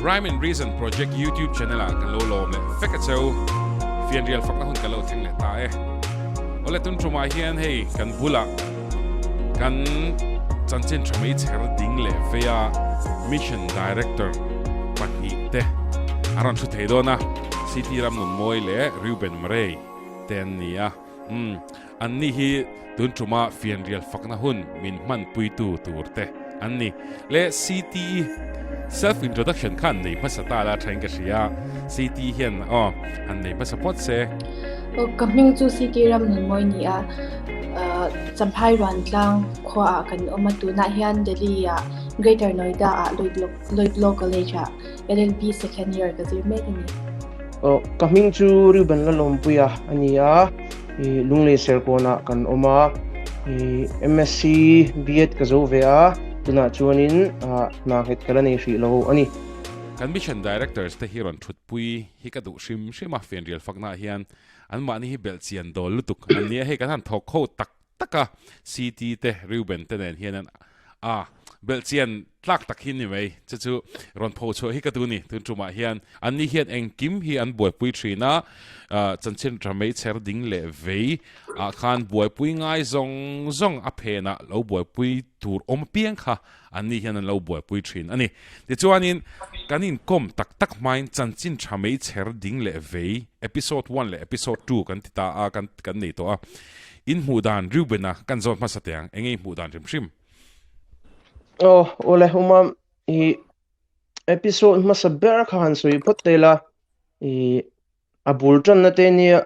Rhyme and Reason Project YouTube channel ah kan lo lawm leh vek a cheu. Fianrial fakna hun kan lo thleng leh ta e. Awle tun tumah hian hei kan bulah kan chanchin tha mai chher ding leh veia Mission Director pahnihte a rawn thu thei dawn a, CT Ramnunmawi leh Reuben Murray te an ni a. Umm, anni hi tun tuma fianrial fakna hun min hmanpuitu tur te an ni. Le CT self introduction kha an nei hmasa ta la thain ka hria. CT hian aw han nei hmasa phawt se. Aw, ka hming chu CT Ramnunmawi ni a, Champhai Ruantlang khuaah kan awm a, tunah hian Delhi ah Greater Noida ah Lloyd Law College ah LLB second year ka zir mek a ni. Aw, ka hming chu Reuben Lalawmpuia a ni a, i Lunglei Serkawnah kan awm a, i MSc B.Ed ka zo ve a, tunah chuanin hna nghet ka la nei hrih lo a ni. Kan Mission Directors te hi rawn thutpui hi ka duh hrim hrim a, fianrial faknaah hian anmahni hi belhchian dawl lutuk an nia, hei kan han thawk ho tak tak a, CT te Reuben te nen hian an a belhchian tlak tak hi ni mai, chu chu rawn pho chhuah hi ka duh ni tun tumah hian anni hian engkim hi an buaipui thin a, chanchin tha mai chher ding leh vei ah khan buaipui ngai zawng zawng a phenah lo buaipui tur awm apiang kha anni hian an lo buaipui thin a ni. Tichuanin kan inkawm tak tak hmain chanchin tha mai chher ding leh vei episode one leh episode two kan ti ta a kan kan nei tawh a. In hmuh dan Reuben-a kan zawt hmasa teh ang, enge i hmuh dan hrim hrim? Aw, awle Uma, i episode hmasa ber kha han sawi phawt te la, i a bul tanna te nia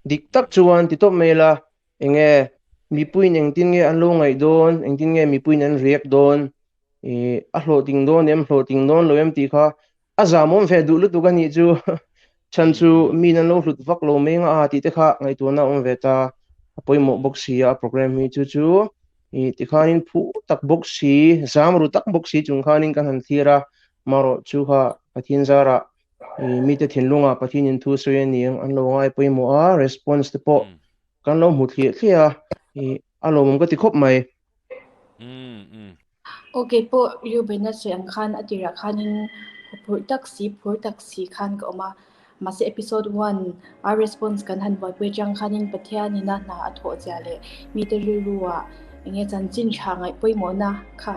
dik tak chuan ti tawp mai la, enge mipuiin engtin nge an lo ngaih dawn, engtin nge mipuiin an react dawn, i a hlawhtling dawn em, hlawhtling dawn lo em tih kha A zamawm ve duh lutuk a nih chu. Chhan chu min an lo hlut vak lo mai nga a tih te kha ngaihtuahna a awm ve ta. A pawimawh bawk si a program hi chu chu i tikhanin phu tak bawk si, zam ru tak bawk si chung khanin kan han thlir a. Marawh chu kha Pathian zarah i mite thinlungah Pathianin thu sawi a ni ang an lo ngai pawimawh a, response te pawh kan lo hmu thliah thliah a, i a lawmawm ka ti khawp mai. Aw keipawh Reuben-a sawi ang khan a tirah khanin huphurh tak si, phur tak si khan ka awm a. Mahse episode one a response kan han buaipui atang khanin Pathianina hna a thawh zia leh mite rilruah eng nge chanchin tha ngaih pawimawhna kha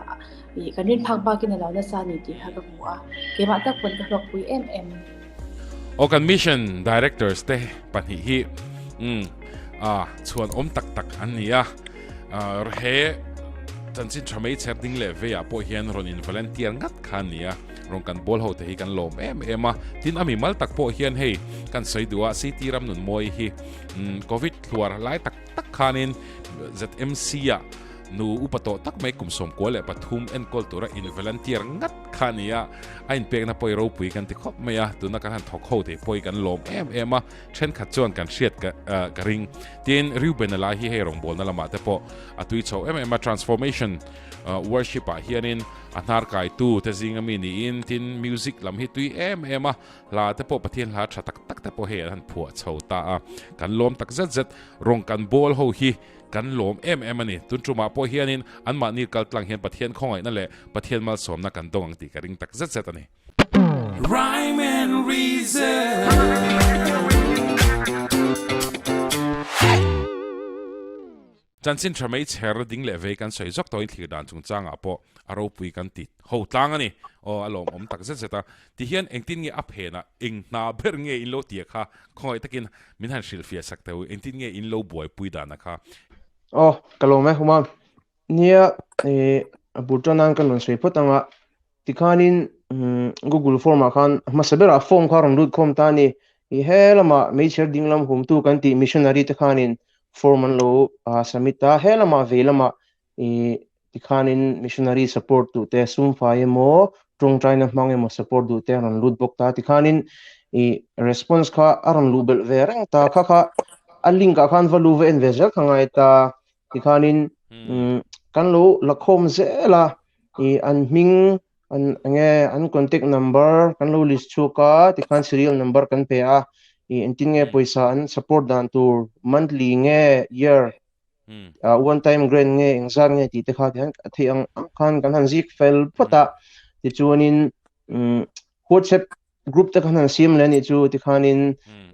ih kan rin phak bakin a lo nasa a ni tih kha ka hmu a. Keimah tak pawn ka hlawkpui em em. Aw kan mission directors te pahnih hi umm ah chhuan awm tak tak an ni a. He chanchin tha mai chher ding leh veiah pawh hian rawn in volunteer ngat kha a ni a, rawn kan bawl ho te hi kan lawm em em a, tin a mimal tak pawh hian hei kan sawi duh a CT Ramnunmawi hi Covid thluar lai tak tak khanin ZMC ah nu upa tawh tak mai kum 93 enkawl tura in volunteer ngat kha a ni a, a inpekna pawh hi ropui kan ti khawp mai a, tuna kan han thawk ho te pawh hi kan lawm em em a. Thenkhat chuan kan hriat ka ka ring. Tin, Reuben-a lai hi hei rawngbawlna lamah te pawh a tui chho em em a, Transformation Worship ah hianin a hnar kaitu te zinga mi niin, tin music lam hi tui em em a, hla te pawh Pathian hla tha tak tak te pawh hei an han phuah chho ta a, kan lawm tak zet zet. Rawng kan bawl ho hi kan lawm em em a ni. Tun tumah pawh hianin anmahni kal tlang hian Pathian khawngaihna leh Pathian malsawmna kan dawng ang tih ka ring tak zet zet a ni. Rhyme and Reason. Chanchin tha mai chher ding leh vei kan sawi zawk tawhin thlir dan chungchangah pawh a ropui kan ti ho tlang a ni. Aw a lawmawm tak zet zet a. Tihian engtin nge a phenah eng hna ber nge in lo tia kha khawngaih takin min han hrilhfiah sak teh u. Engtin nge in lo buaipui dana kha. Aw ka lawm e Humam. Nia eh a bul tan nan kan rawn sawi phawt ang a. Tikhanin Google form ah khan hmasa berah form kha rawn lut khawm ta a ni. I he lamah hmeichher ding lam humtu kan tih missionary te khanin form an lo submit a, he lamah vei lamah i tikhanin missionary support duh te sumfai emaw tawngtaina hmang emaw support duh te an rawn lut bawk ta. Tikhanin i response kha a rawn luh belh ve reng ta. Kha kha a link ah khan va lu va en ve zel kha ngai ta. Tikhanin kan lo la khawm zel a. I an hming an enge an contact number kan lo list chhuak a tikhan serial number kan pe a i engtin nge pawisa an support dan tur monthly nge year one time grant nge engzat nge tih te kha tihian a theih ang ang khan kan han zik fel phawt a tichuanin. WhatsApp group te khan han siam leh anih chu tikhanin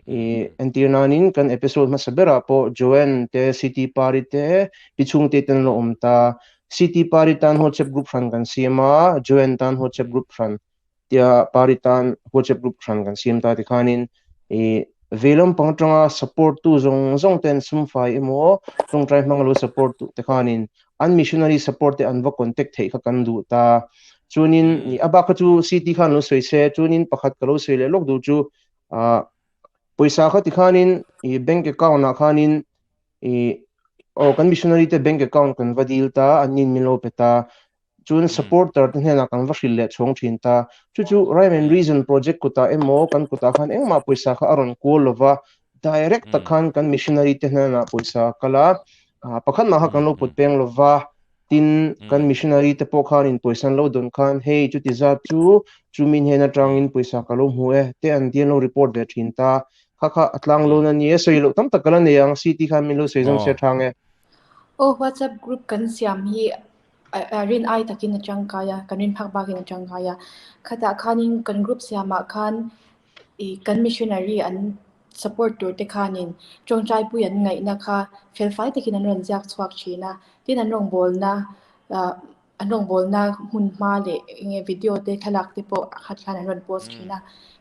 i entir nanin kan episode hmasa berah pawh Joanne te City Pari te pi chhungte ten lo awm ta City Pari tan WhatsApp group hran kan siam a Joanne tan WhatsApp group hran tia Pari tan WhatsApp group hran kan siam ta tikhanin i veilam pang atanga support tu zawng zawng ten sumfai emaw tawngtai hmang lo support tu te khanin an missionary support te an va contact theih kha kan duh ta chuanin i a bak kha chu CT khan lo sawi se chuanin pakhat ka lo sawi leh lawk duh chu ah pawisa kha tikhanin i bank account ah khanin i aw kan missionary te bank account kan va dil ta an nin min lo pe ta chuan supporter te hnenah kan va hrilh leh chhawng thin ta chu chu rhyme and reason project kutah emaw kan kutah khan engmah pawisa kha a rawn kual lova direct tak khan kan missionary te hnenah pawisa a kal a pakhat mah kha kan lo put peng lova tin kan missionary te pawh khanin pawisa an lo dawn khan hei chuti zat chu chumi hnen atangin pawisa ka lo hmu e te an ti an lo report ve thin ta kha kha a tlang lo na ni e sawi loh tam tak ka la nei ang CT khan min lo sawi zawng se thang e. Aw WhatsApp group kan siam hi rin ai takin a tangkai a, kan rin phak bakin a tangkai a. Khatah khanin kan group siamah khan ih kan missionary an support tur te khanin tawngtaipui an ngaihna kha felfai takin an rawn ziak chhuak thin a. Tin an rawngbawlna ah an rawngbawlna hmun hma leh eng nge video te thlalak te pawh a khat khan an rawn post thin a.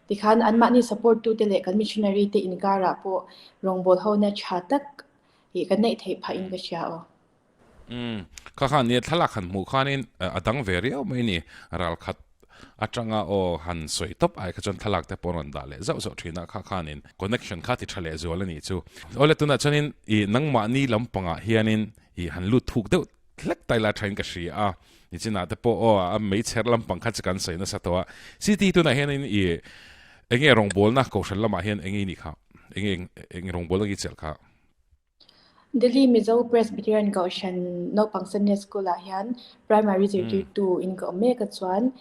Tikhan anmahni support tute leh kan missionary te inkarah pawh rawngbawlhona tha tak ih kan neih theih phah in ka hria aw. Umm, kha khan nia thlalak han hmuh khanin a dang ve riau mai ni. Ralkhat atanga aw han sawi tawp ai kha chuan thlalak te pawh an rawn dah leh zauh zauh thin a, kha khanin connection kha ti tha leh zual a nih chu. Awle tunah chuanin ih nangmahni lampangah hianin ih han lut thuk deuh hlek ta ila thain ka hria a, nichinah te pawh aw a meichher lampang kha chu kan sawi nasa tawh a. CT tunah hianin ih enge rawngbawlna kohhran lamah hian enge i nih kha? Enge eng rawngbawlna nge i chelh kha? Delhi Mizo Presbyterian Kohhran naupang Sunday School ah hian Primary zirtirtu in ka awm mek a chuan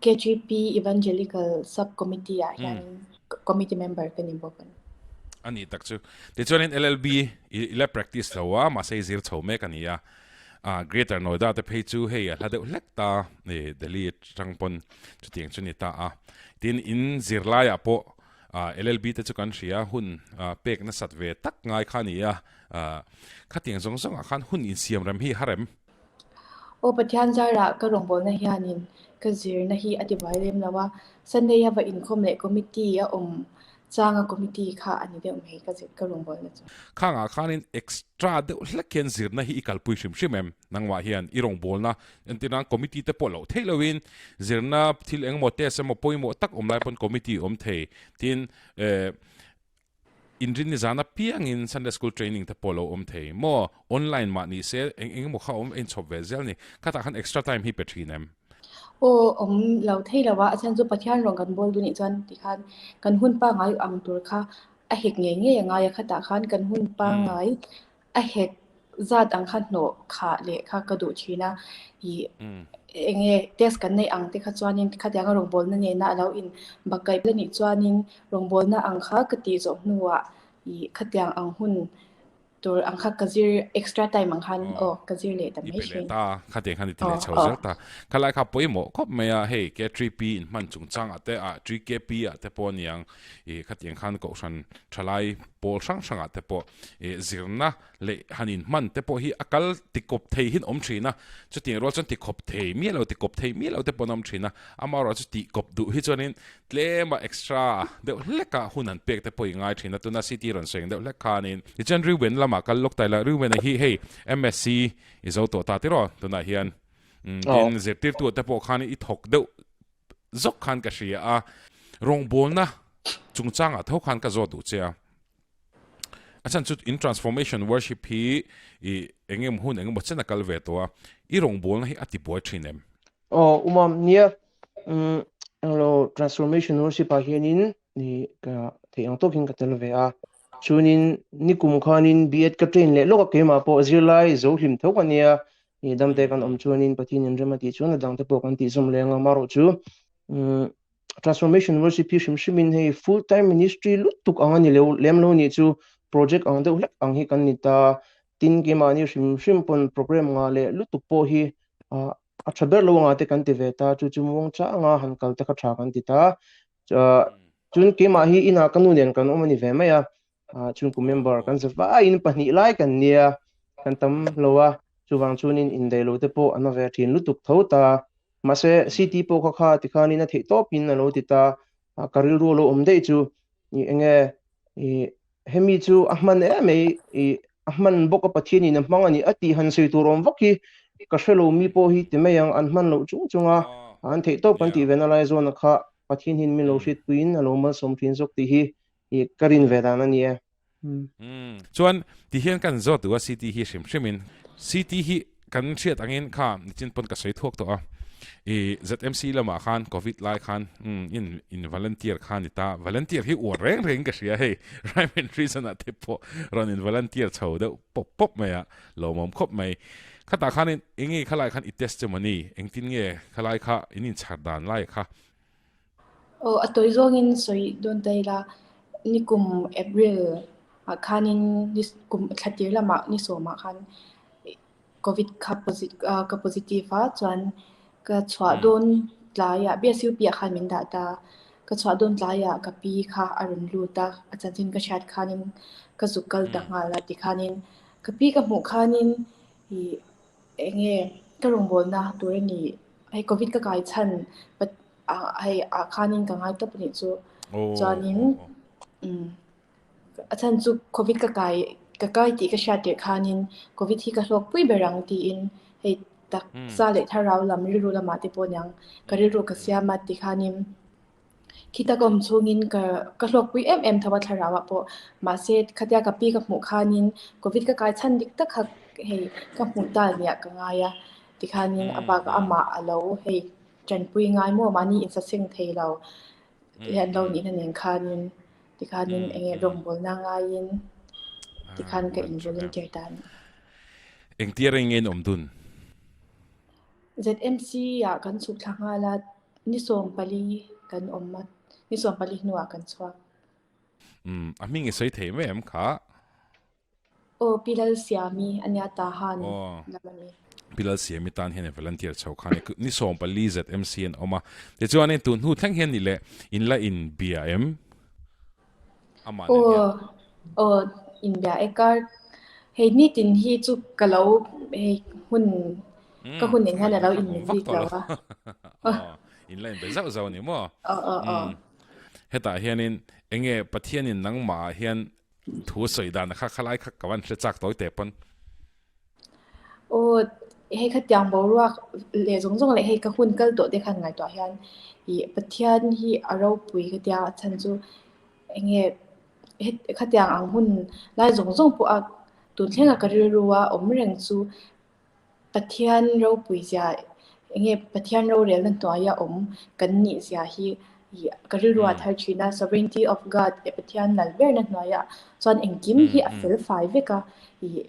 KGP Evangelical Sub Committee ah hian committee member ka ni bawk a ni. A nih tak chu. Tichuanin LLB i la practice lo a, mahse i zir chho mek a ni a. Greater Noida te phei chu hei a hla deuh hlek ta Delhi atang pawn chutiang chu a ni ta a. Tin, in zirlaiah pawh LLB te chu kan hria, hun pek nasat ve tak ngai kha a ni a, khatiang zawng zawngah khan hun insiam rem hi har em? Aw Pathian zarah ka rawngbawlna hianin ka zirna hi a tibuai lem lo a, Sunday a va inkhawm leh committee a awm changa committee kha a ni deuh mai ka zir ka rawngbawlna chu. Khangah khanin extra deuh hlek hian zirna hi i kalpui hrim hrim em? Nangmah hian i rawngbawlna Entir nan committee te pawh loh theih loin zirna thil engemaw test emaw pawimawh tak awm lai pawn committee awm thei. Tin eh inrinni zan apiangin Sunday school training te pawh lo awm thei maw? Online mah ni se eng engemaw kha awm a inchhawp ve zel ni. Khatah khan extra time hi pe thin em? Aw awm lo thei lo a, a chhan chu Pathian rawng kan bawl duh nih chuan tikhan kan hun pangngai ang tur kha a hek ngei ngei a ngai a, khatah khan kan hun pangngai A hek zat ang kha hnawh khah leh kha ka duh thin a, ih eng nge test kan neih ang te kha chuanin khatianga rawngbawlna nena a lo in bakkaih a nih chuanin rawngbawlna ang kha ka tih zawh hnuah ih khatiang ang hun tur ang kha ka zir extra time ang khan aw ka zir leh ta mai thin. Khatiang khan i ti leh chho zel ta. Khalai kha pawimawh khawp mai a, hei K3P inhman chungchangah te ah 3KP ah te pawh aniang ih khatiang khan kohhran thalai pawl hrang hrangah te pawh ih zirna leh han inhman te pawh hi a kal tikawp thei hin awm thin a, chutiang rual chuan tikhawp thei miah lo tikawp thei miah lo te pawh an awm thin a, amaherawh chu tihkawp duh hi chuanin tlema extra deuh hleka hun han pek te pawh i ngai thin a, tuna city rawn sawi ang deuh hlek khanin tichuan Reuben lamah kal lawk ta ila, Reuben-a hi hei MSc i zo tawh ta tiraw tunah hian tin zirtirtu te pawh khan i thawk deuh zawk khan ka hria a, rawngbawlna chungchangah tho khan ka zawt duh che a. A chhan chu in transformation worship hi i eng emaw hun eng emaw chen a kal ve tawh a, i rawngbawlna hi a ti buai thin em? Aw umam nia umm englo transformation worship ah hianin i ka theih ang tawkin ka tel ve a, chuanin nikum khanin B.Ed ka train leh lawk a keimah pawh zirlai zo hlim tho ka nia, i damte kan awm chuanin Pathian in rem a tih chuan a dangte pawh kan tih zawm leng a, amaherawh chu umm Transformation Worship hi hrim hrimin hei full time ministry lutuk ang a ni lo lem lo nih chu project ang deuh hlek ang hi kan ni ta. Tin keimahni hrim hrim pawn program ngah leh lutuk pawh hi ah a tha ber lo anga te kan ti ve ta, chu chu muang changa han kal te kha tha kan ti ta. Chun keimah hi inah ka nu nen kan awm a ni ve mai a, chhungkaw member kan za vaiin pahnih lai kan nia, kan tam lo a, chuvang chuanin indaih lo te pawh an a ve thin lutuk tho ta. Mahse CT pawh kha kha tikhanin a theih tawpin a lo ti ta, ka rilru a lo awm daih chu enge hemi chu a hman em mai a hman bawk a Pathian in a hmang a ni a tih han sawi tur awm vak hi ka hre lo mi pawh hi ti mai ang an hman loh chung chung a an theih tawp kan tih ve na lai zawn a kha Pathian hian min lo hriatpuiin a lo malsawm thin zawk tih hi ka rin ve dan a ni e. Chuan ti hian kan zawt duh a CT hi hrim hrim in CT hi kan hriat angin kha nichin pawn ka sawi thuak tawh a i ZMC lamah khan covid lai khan in in volunteer kha ni ta volunteer hi uar reng reng ka hria hei Rhyme and Reason ah te pawh rawn in volunteer chho deuh pawp pawp mai a lawmawm khawp mai khatah khanin enge khalai khan i test che mawni engtin nge khalai kha in inchhar dan lai kha Aw, a tawi zawngin sawi dawn ta ila, nikum April ah khanin ni kum thla tir lamah ni sawmah khan Covid kha ka positive a, chuan ka chhuah dawn tlaiah BSUP ah khan min dah ta, ka chhuah dawn tlaiah ka pi kha a rawn lut a, a chanchin ka hriat khanin ka zuk kal ta nghal a tikhanin ka pi ka hmuh khanin ih eng nge ka rawngbawlna tur a ni hei Covid ka kai chhan hei ah khanin ka ngai tawp a nih chu chuanin umm a chhan chu Covid ka kai ka kai tih ka hriat tirh khanin Covid hi ka hlawk pui ber ang tiin hei taksa leh thlarau lam rilru lamah te pawh niang ka rilru ka siam a tikhanin Khita ka awm chhungin ka ka hlawkpui em em tho a thlarau ah pawh mahse khatia ka pi ka hmuh khanin covid ka kai chhan dik tak kha hei ka hmuh ta nia ka ngai a tikhanin a bakah amah a lo hei tanpui ngai maw mahni insaseng thei lo hian lo nihna nen khanin tikhanin eng nge rawngbawlna ngaiin tikhan ka in volunteer ta a ni. Engtia reng nge in awm dun? ZMC ah kan chhuk thla nghal a. Ni 14 kan awm a, ni 14 hnuah kan chhuak. Umm, a hming i sawi thei mai em kha? Aw, Pi Lalsiami a nia Tahan lam a ni. Pi Lalsiami tan hian i volunteer chho kha a ni. Ni 14 ZMC an awm a, tichuanin tun hnu thleng hian ni leh in la inbia em? Amah nen hian. Aw, aw, inbia e kar. Hei nitin hi chu ka lo hei hun ka hun nen hian a lo inmil bik lo a. Aw, in la inbe zauh zauh a ni maw? Aw, aw, aw. Hetah hianin enge Pathianin nangmah ah hian thu a sawi dan a kha khalai kha ka van hre chak tawi teh pawn. Aw, hei khatiang boruak leh zawng zawng leh hei ka hun kal tawh te khan ngaihtuah hian ih Pathian hi a ropui ka tia a chhan chu eng nge khatiang ang hun lai zawng zawng pawh a tun thlenga ka rilru a awm reng chu Pathian ropui zia eng nge Pathian rorelna hnuaia awm kan nih zia hi ih ka rilru ah thar thin a sovereignty of God eh Pathian lal berna hnuaiah chuan engkim hi a fel fai vek a ih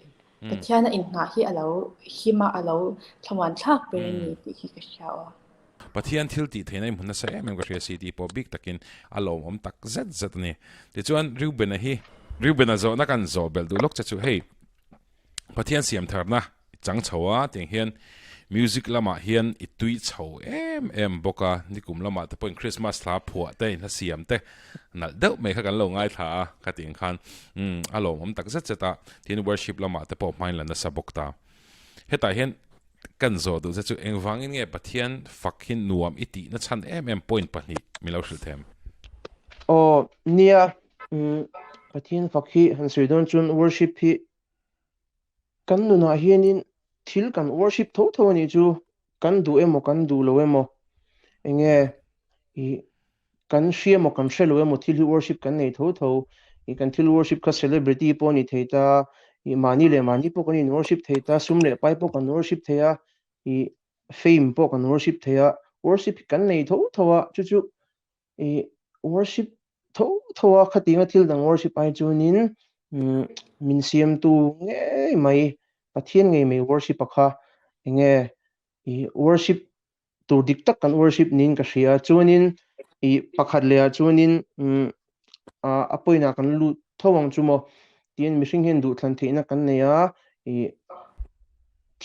Pathian a inngah hi a lo him a a lo thlamuan thlak ber a ni tih hi ka hria aw. Pathian thil tih theihna i hmu nasa em em ka hria si tih pawh bik takin a lawmawm tak zet zet a ni. Tichuan Reuben-a hi Reuben-a zawhna kan zawh belh duh lawk che chu hei Pathian siam tharna i chang chho a tiang hian music lamah hian i tui chho em em bawk a, nikum lamah te pawhin Christmas hla phuah te in hla siam te nalh deuh mai kha kan lo ngaithla a kha tiang khan umm a lawmawm tak zet zet a, tin worship lamah te pawh hmain la nasa bawk ta. Hetah hian kan zawh duh che chu engvangin nge Pathian fak hi nuam i tihna chhan em em point pahnih min lo hrilh them. Aw nia umm Pathian fak hi han sawi dawn chuan worship hi Kan nunah hianin thil kan worship tho tho a nih chu, kan duh emaw kan duh lo emaw, enge ih kan hria emaw kan hre lo emaw thil hi worship kan nei tho tho, ih kan thil worship kha celebrity pawh a ni thei ta, ih mahni leh mahni pawh kan in worship thei ta, sum leh pai pawh kan worship thei a, ih fame pawh kan worship thei a, worship hi kan nei tho tho a, chu chu I worship tho tho a khatinga thil dang worship ai chuanin min siamtu ngei mai Pathian ngei mai worship a kha enge i worship tur dik tak kan worship niin ka hria chuanin i pakhat leh ah chuanin a pawinah kan lut tho ang chu maw tin mihring hian duhthlan theihna kan nei a i.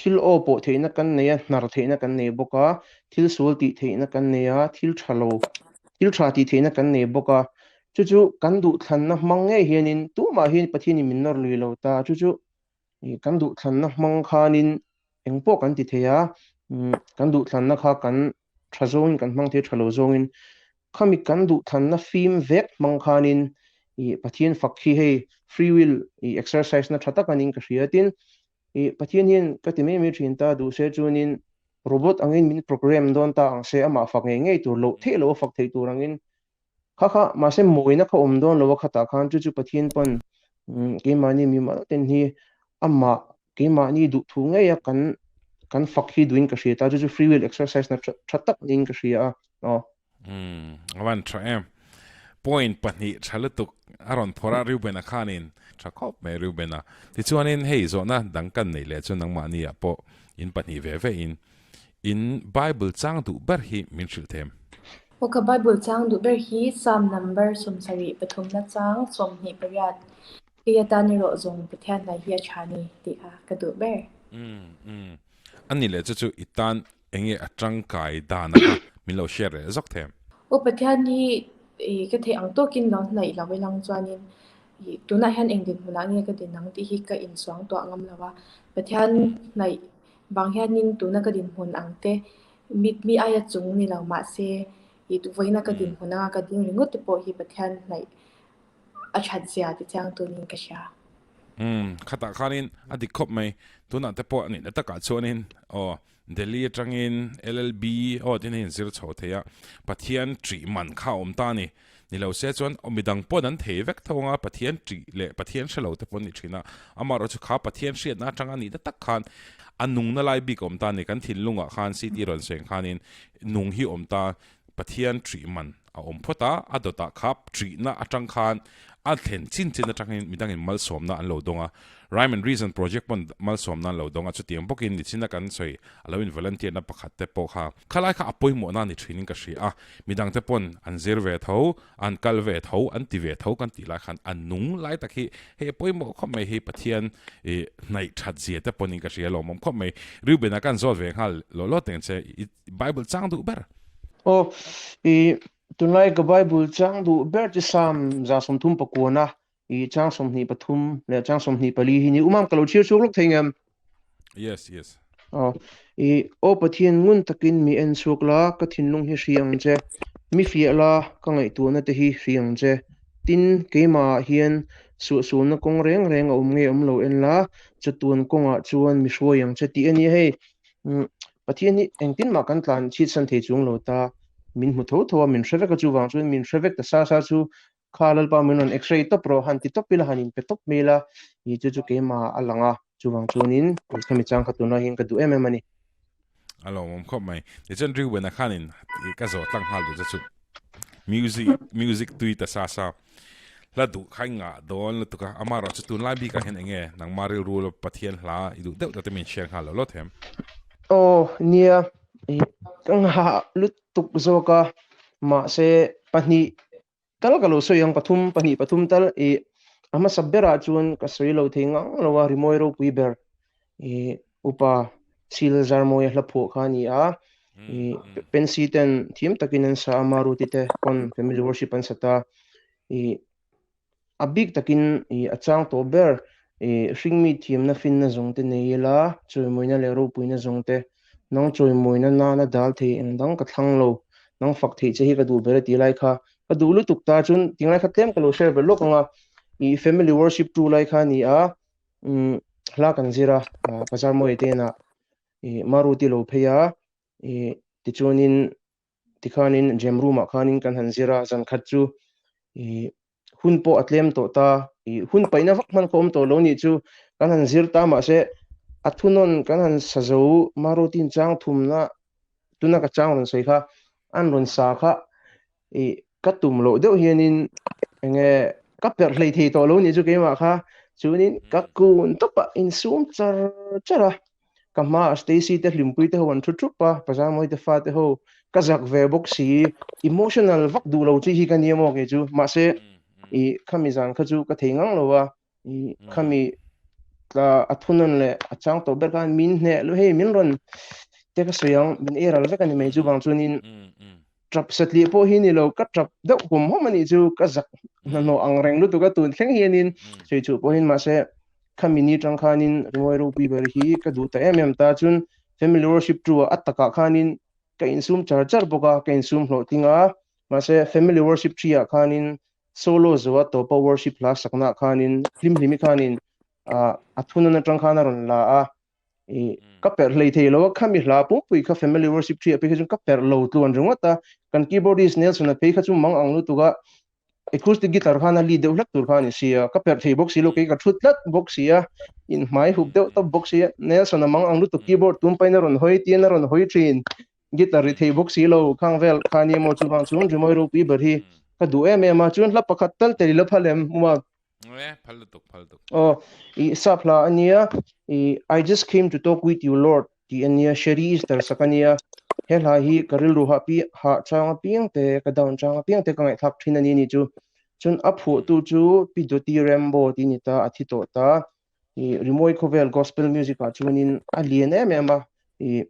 Thil aw pawh theihna kan nei a, hnar theihna kan nei bawk a, thil sual tih theihna kan nei a, thil tha lo, thil tha tih theihna kan nei bawk a. Chu chu kan duhthlanna hmang ngei hianin tumah hian Pathianin min nawr lui lo ta. Chu chu kan duhthlanna hmang khanin engpawh kan ti thei a, kan duhthlanna kha kan tha zawngin kan hmang thei, tha lo zawngin. Khami kan duhthlanna fim vek hmang khanin Pathian fak hi hei free will exercise na tha tak anin ka hria. Tin, Pathian hian ka ti mai mai thin ta, duh se chuanin robot angin min program dawn ta ang se, amah fak ngei ngei tur loh theih loh a fak theih tur angin Kha kha, mahse mawina kha awm dawn lo a khatah khan chu chu Pathian pawn keimahni mimal ten hi amah keimahni duhthu ngei a kan kan fak hi duhin ka hria ta, chu chu free will exercise na tha tak niin ka hria a, aw. Umm, a van tha em. Point pahnih tha lutuk a rawn phawrh a Reuben-a khanin tha khawp mai Reuben-a. Tichuanin hei zawhna dang kan neih leh chu nangmahni ah pawh in pahnih ve ve in In Bible chang duh ber hi min hrilh them. Aw ka Bible chang duh ber hi Psalm number 73 na chang 28 Kei atan erawh zawng Pathian hnai hi a tha ni tih kha ka duh ber. Umm umm a ni leh chu chu i tan enge a tangkai dan a kha min lo share leh zawk them. Aw Pathian hi i ka theih ang tawkin lo hnaih lo ilang chuanin i tunah hian eng dinhmunah nge ka din ang tih hi ka insuang tuah ngam lo a, Pathian hnaih Vang hianin tuna ka dinhmun ang te, mit mi aia chung ni lo mahse, i vawiina ka dinhmun anga ka ding ringawt te pawh hi Pathian hnaih a that zia ti chiang tunin ka hria. Umm, khatah khanin a dik khawp mai. Tunah te pawh a nihna takah chuanin aw Delhi atangin LLB aw tin a inzir chho thei a, Pathian ṭih man kha a awm ta a ni. Ni lo se chuan aw midang pawn an thei vek tho anga Pathian ṭih leh Pathian hre lo te pawn ni ṭhin a, amaherawhchu kha Pathian hriatna aṭanga nihna tak khan a nungna lai bik a awm ta a ni, kan thinlungah khan CT rawn seng khanin nung hi awm ta, Pathian ṭih man a awm phawt a, a dawtah kha ṭihna aṭang khan a thlen chin chin aṭangin midangin malsawmna an lo dawng a, Rhyme and Reason project pawn malsawmna an lo dawng a, chutiang bawkin nichina kan sawi a lo in volunteer na pakhat te pawh kha khalai kha a pawimawhna a ni thin in ka hria a, midang te pawn an zir ve tho, an kal ve tho, an ti ve tho kan tih lai khan a nung lai tak hi hei a pawimawh khawp mai hi Pathian ih hnaih that zia te pawn in ka hria lawmawm khawp mai. Reuben a kan zawt ve nghal lawh lawh teng che i Bible chang duh ber. Aw ih tunlai ka Bible chang duh ber chu Psalm 139 a I chang 23 leh chang 24 hi ni umam ka lo chhiar chhuak lawk thei ngem? Yes, yes. Aw, i aw Pathian ngun takin mi en chhuak la, ka thinlung hi hri ang che. Mi fiah la, ka ngaihtuahna te hi hri ang che. Tin, keimahah hian suahsualna kawng reng reng a awm nge awm lo en la, chatuan kawngah chuan mi hruai ang che tih a ni a hei. Pathian hi engtin mah kan tlan chhitsan thei chuang lo ta, min hmu tho tho a, min hre vek a, chuvang chuan min hre vek ta sa sa chu Kha Lalpa min rawn x-ray tawp rawh, han ti tawp ila, han inpe tawp mai ila, ih chu chu keimah a lang a, chuvang chuanin khami chang kha tunlai hian ka duh em em a ni. A lawmawm khawp mai. Tichuan Reuben-a khanin ka zawh tlang nghal duh che chu music music tui ta sa sa hla duh kha i ngah dawn lutuk a, amaherawh chu tunlai bikah hian eng nge nangmah rilru Pathian hla i duh deuh deuh te min share nghal lo lawt hem. Aw nia, ih ka nghah lutuk zawk a, mahse pahnih Tal ka lo sawi ang pathum pahnih pathum tal i a hmasa berah chuan ka sawi lo thei ngang lo a rimawi ropui ber i upa Sil Zarmawia hla phuah kha a ni a i Pensy ten thiam takin an sa a Maruti te pawn family worship an sa ta i a bik takin i a chang tawh ber i hringmi thiamna finna zawng te nei ila chawimawina leh ropuina zawng te Nang chawimawina nana dal thei eng dang ka thlang lo, nang fak theih che hi ka duh ber e tih lai kha ka duh lutuk ta chuan tinglai kha tlem ka lo share ber lawk ang a, i family worship tu lai kha a ni a, umm hla kan zir a, Bazar Mawia te inah i Maruti lo phei a, i tichuanin tikhanin gem room ah khanin kan han zir a, zan khat chu i hun pawh a tlem tawh ta, i hun paihna vak hman kha awm tawh lo nih chu kan han zir ta mahse a thunawn kan han sa zo Maruti chang thumna tuna ka chang rawn sawi kha an rawn sa kha i ka tum loh deuh hianin enge ka perh hlei thei tawh lo nih chu keimah kha chuanin ka kun tawp a insum char char a Ka hmaah Stacy te hlimpui te ho an thu thup a, Pazamawi te fa te ho ka zak ve bawk si, emotional vak duh lo chi hi ka nia maw kei chu, mahse i khami zan kha chu ka thei ngang lo a, i khami. A thunawn leh a chang tawh ber khan min hneh lu hei min rawn te ka sawi ang min ei ral vek a ni mai chuvang chuanin tap satliah pawh hi ni lo ka tap deuh hum hum a nih chu ka zak hnahnawh ang reng lutuk a tun thleng hianin sawi chhuah pawhin mahse khami ni tang khanin rimawi ropui ber hi ka duh ta em em ta chuan family worship two ah a takah khanin ka insum char char bawk a ka insum hlawhtling a mahse family worship three ah khanin solo zo a tawpa worship hla sakna khanin hlim hlimi khanin a thunan atang khan a rawn la a i ka perh hlei thei lo a khami hla pumpui kha family worship thi a phei kha chu ka perh lo tluan ringawt a kan keyboardist Nelson a phei kha chu mang ang lutuk a acoustic guitar khan a lead deuh hlek tur kha ani sia ka perh thei bawk si lo kei ka thut tlat bawk sia in hmai hup deuh tawp bawk sia Nelson a mang ang lutuk keyboard tum pain a rawn hawi tian a rawn hawi thin guitar ri thei bawk si lo khang vel kha ni maw chuvang chuan rimawi ropui ber hi ka duh em em a chuan hla pakhat tal tel ila phal em uma e phal lutuk phal lutuk aw i sap hla ania i I just came to talk with you Lord ti ania Sherry Easter sak ania he hla hi ka rilru ha pi ha changa piang te ka down changa piang te ka ngaihthlak thin ani ni chu chun a phuahtu chu Pi Doti Rambo ti ni ta a thi tawh ta i rimawi khawvel gospel music ah chuanin a lian em em a i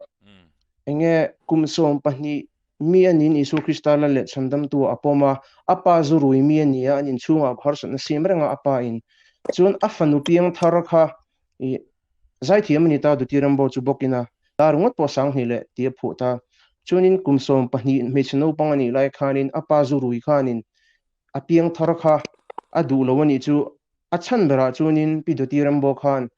enge kum 12 mi anin Isu Krista la leh chhandamtu a pawm a a pa zu rui mi ani a an inchhungah harsatna siam reng a a pa in chuan a fanu piang thar kha i zaithiam ani ta Duty Rambo chu bawkin a ta ringawt pawh 2000 leh ti a phuah ta chuanin kum 12 hmeichhe naupang anih lai khanin a pa zu rui khanin a piang thar kha a duh lo anih chu A chhan berah chuanin Pi Doti Rambo khan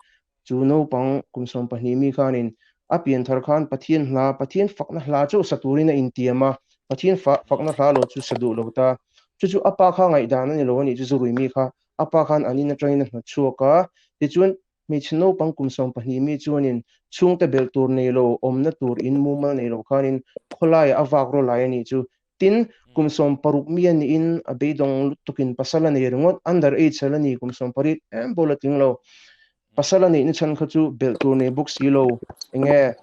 chu naupang kum 12 mi khanin a pian thar khan Pathian hla, Pathian fakna hla chu sa turin a intiam a, Pathian fakna hla lo chu sa duh lo ta. Chu chu a pa kha ngaihdan a ni lo a nih chu zurui mi kha a pa khan an in atangin a hnawt chhuak a, tichuan hmeichhe naupang kum 12 mi chuanin chhungte belh tur nei lo, awmna tur in mumal nei lo khanin khawlaiah a vak rawlai a nih chu. Tin, kum 60 mi a niin a beidawng lutukin pasal a nei ringawt, under age a la ni, kum 18 em pawh la tling lo. Pasal a neihna chhan kha chu belh tur nei bawk si lo, enge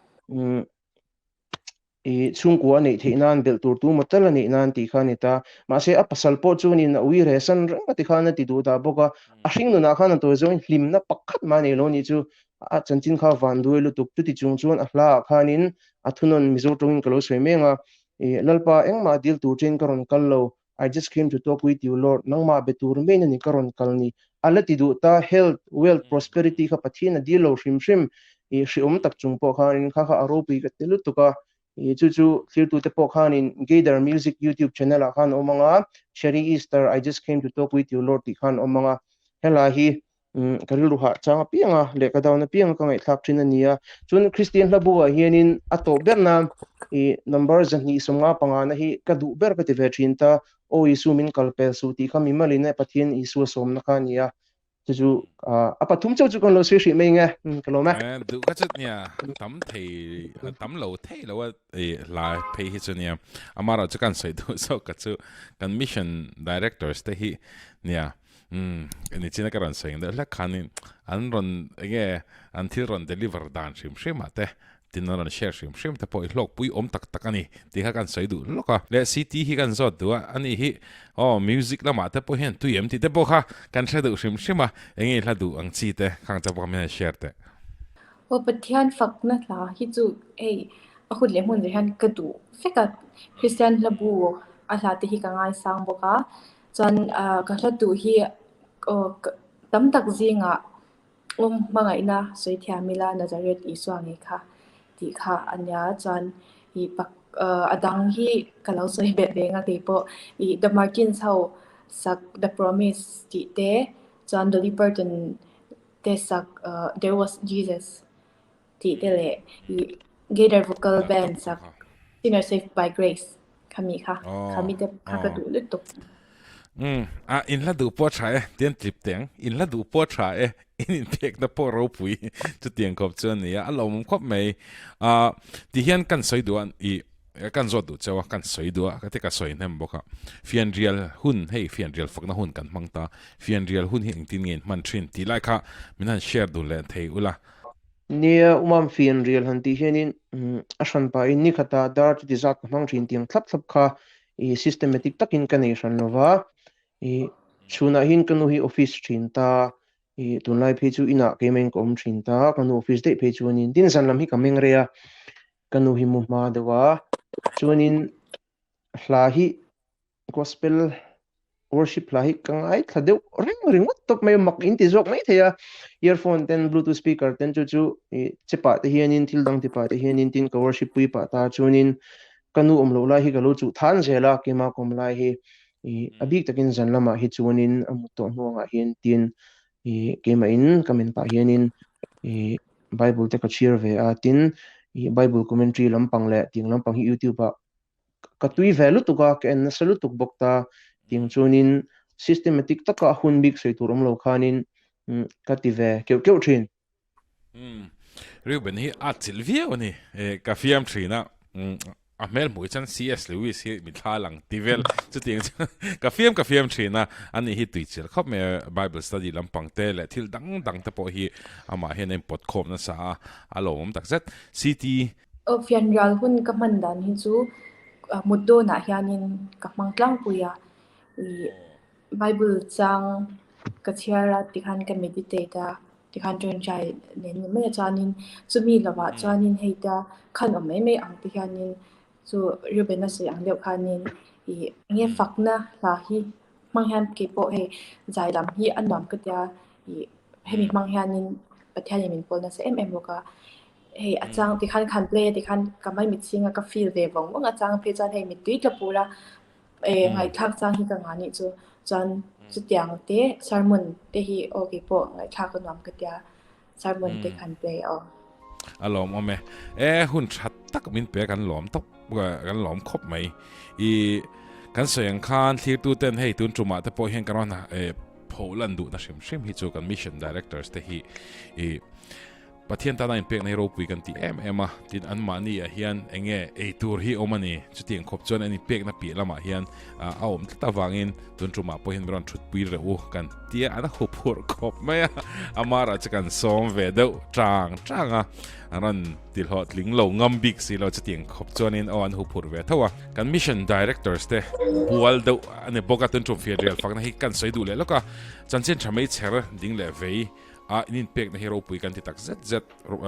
i chhungkua a neih theih nan belh tur tu maw tal a neih nan tih kha a ni ta. Mahse a pasal pawh chuanin a ui reh san reng a ti khan a ti duh dah bawk a, a hring nunah khan a tawi zawngin hlimna pakhat mah a nei lo a nih chu. A chanchin kha van duai lutuk, chuti chung chuan a hlaah khanin a thunawn Mizo tawngin ka lo sawi meng a, I Lalpa engmah dil tur chein ka rawn kal lo, I just came to talk with you Lord, nangmah be tur maiin a ni ka rawn kal ni. A la ti duh ta, health, wealth, prosperity kha Pathian a dil lo hrim hrim, i hriawm tak chung pawh khanin kha kha a ropui ka ti lutuk a, i chu chu thlirtute pawh khanin Gaither Music YouTube channel ah khan a awm ang a, Sherry Easter, I just came to talk with you Lord tih khan a awm ang a, helai hi ka rilru hah chang apiang a leh ka down apiang a ka ngaihthlak thin a ni a chuan Kristian hla bu ah hianin a tawp ber na i number 255 na hi ka duh ber ka ti ve thin ta aw Isu min kal pel suh tih kha mimalin e Pathian Isua sawmna kha a ni a chu chu a pathum chauh chu kan lo sawi hrih mai nge ka lawm e. Duh ka chu nia tam thei tam lo thei lo a i hla phei hi chu nia amarawh chu kan sawi duh zawk ka chu kan mission directors te hi nia Umm nichina ka rawn sawi ang deuh hlek khanin an rawn enge an thil rawn deliver dan hrim hrim ah te tin an rawn share hrim hrim te pawh i hlawkpui awm tak tak a ni tih kha kan sawi duh lawk a. Leh CT hi kan zawt duh a, ani hi aw music lamah te pawh hian tui em tih te pawh kha kan hre duh hrim hrim a, enge i hla duh ang chi te khang te pawh kha min han share teh. Aw Pathian fakna hla hi chu hei a hun leh hmun ah hian ka duh vek a, Kristian hla bu a hla te hi ka ngaisang bawk a, Chuan ka hla duh hi tam tak zingah awm hmangaihna sawi thiam ila Nazareth Isua ngei kha tih kha a nia. Chuan ih pak a dang hi ka lo sawi belh ve nga keipawh ih The Martins ho sak The Promise tih te chuan Dolly Parton te sak There Was Jesus tih te leh ih Gaither Vocal Band sak Sinner Saved by Grace Khami kha, khami te kha ka duh lutuk. Umm, a in hla duh pawh a tha e, tian tlip teh ang, in hla duh pawh a tha e, in inpekna pawh ropui chutiang khawp chu a ni a, a lawmawm khawp mai. Ah, tihian kan sawi duh a, ih kan zawt duh cheu a, kan sawi duh a, ka ti ka sawi hnem bawk a. Fianrial hun, hei fianrial fakna hun kan hmang ta, fianrial hun hi engtin nge in hman thin tih lai kha min han share dun leh thei ula. Nia, umam fianrial han tih hianin a hran pahin ni khata dar chuti zat ka hmang thin tiang thlap thlap kha i systematic takin ka nei hran lova. I chhunah hian ka nu hi office thin ta. I tunlai phei chu inah keimah in ka awm thin ta, ka nu office daih phei chuanin tin zan lam hi ka meng rei a, ka nu hi mu hma deuh a, chuanin hla hi gospel worship hla hi ka ngaithla deuh reng ringawt tawp mai mak in ti zawk mai thei a earphone ten bluetooth speaker ten chu chu i chepah te hianin thil dang tipah te hianin tin ka worship pui pah ta chuanin ka nu awm loh lai hi ka lo chuh than zel a keimah ka awm lai hi i a bik takin zan lamah hi chuanin a mut tawh hnuangah hian tin i keimah in ka men pah hianin i bible te ka chhiar ve a tin i bible commentary lampang leh tiang lampang hi youtube ah ka tui ve lutuk a, ka en nasa lutuk bawk ta. Tiang chuanin systematic taka hun bik sawi tur awm lo khanin ka ti ve keuh keuh thin. Umm Reuben hi a chilh viau a ni. Ka fiam thin a, a hmel hmuh hi chuan CS Lewis hi mi thla lang ti vel chutiang chu ka fiam ka fiam thin a, ani hi tui chilh khawp mai a, Bible study lampang te leh thil dang dang te pawh hi amah hian a inpawt khawm nasa a, a lawmawm takzet. CT Aw fianrial hun ka hman dan hi chu mut dawnah hianin ka hmang tlangpui a, ih Bible chang ka chhiar a tikhan ka meditate a, tikhan tawngtai nen ni mai a chuanin chumi lovah chuanin hei ta khan awm mai mai ang te hianin chu Reuben a sawi ang deuh khanin ih enge fakna hla hi hmang hian keipawh hei zai lam hi a nuam ka tia ih hemi hmang hianin Pathianin min pawl nasa em em bawk a. Hei a chang tikhan khan play a tikhan ka mai mit singa ka feel ve vawng vawng a chang phei chuan hei mittui tla pur a eh ngaihthlak chang hi ka ngah nih chu chuan chutiang te sermon te hi aw kei pawh ngaihthlak a nuam ka tia sermon te khan play aw. A lawm awm e. E hun tha tak min pe kan lawm tawp kan lawm khawp mai. I kan sawi ang khan thlirtu ten hei tun tumah te pawh hian kan rawn eh pho lan duhna hrim hrim hi chu kan mission directors te hi i Pathian tana inpekna hi ropui kan ti em em a, tin anmahni ah hian eng nge ei tur hi awm a ni. Chutiang khawp chuan an inpekna piah lamah hian a awm tlat avangin tun tumah pawh hian min rawn thutpui reuh u kan ti a, an huphurh khawp mai a, amara chu kan sawm ve deuh tang tang a, an rawn ti hlawhtling lo ngam bik si lo chutiang khawp chuanin aw an huphurh ve tho a. Kan Mission Directors te bual deuh a ni bawk a, tun tum fianrial fakna hi kan sawi duh leh lawk a, chanchin tha mai chher ding leh vei A in inpekna hi ropui kan ti tak zet zet,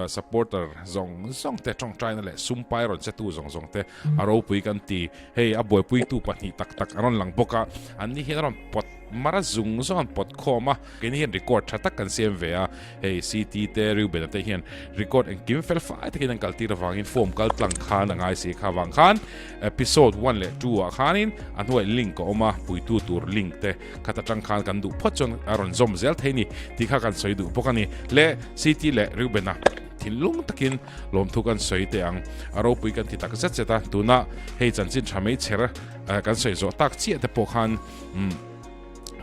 supporter zawng zawng te, tawngtaina leh sumpai rawn chetu zawng zawng te a ropui kan ti. Hei a buaipuitu pahnih tak tak a rawn lang bawk a, anni hian a rawn pawt mar a zung zawng an pawt khawm a, keini hian record tha tak kan siam ve a, hei CT te Reuben-a te hian record engkim fel fai takin an kaltir avangin form kal tlang khan a ngai si kha avang khan episode one leh two ah khanin a hnuaih link a awm a, puitu tur link te Khat atang khan kan duh phawt chuan a rawn zawm zel thei ni tih kha kan sawi duh bawk a ni. Le CT leh Reuben-a thinlung takin lawmthu kan sawi teh ang. A ropui kan ti tak zet zet a, tuna hei chanchin tha mai chher kan sawi zawh tak chiah te pawh khan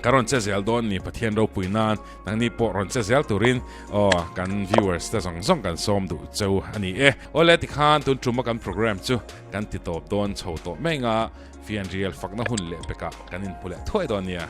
kan rawn che zel dawn ni Pathian ropui nan nangni pawh rawn che zel turin aw kan viewers te zawng zawng kan sawm duh cheu a ni e. Awle tikhan tun tuma kan program chu kan ti tawp dawn chho tawh mai anga. Fianrial fakna hun leh pekah kan inhmu leh thuai dawn nia.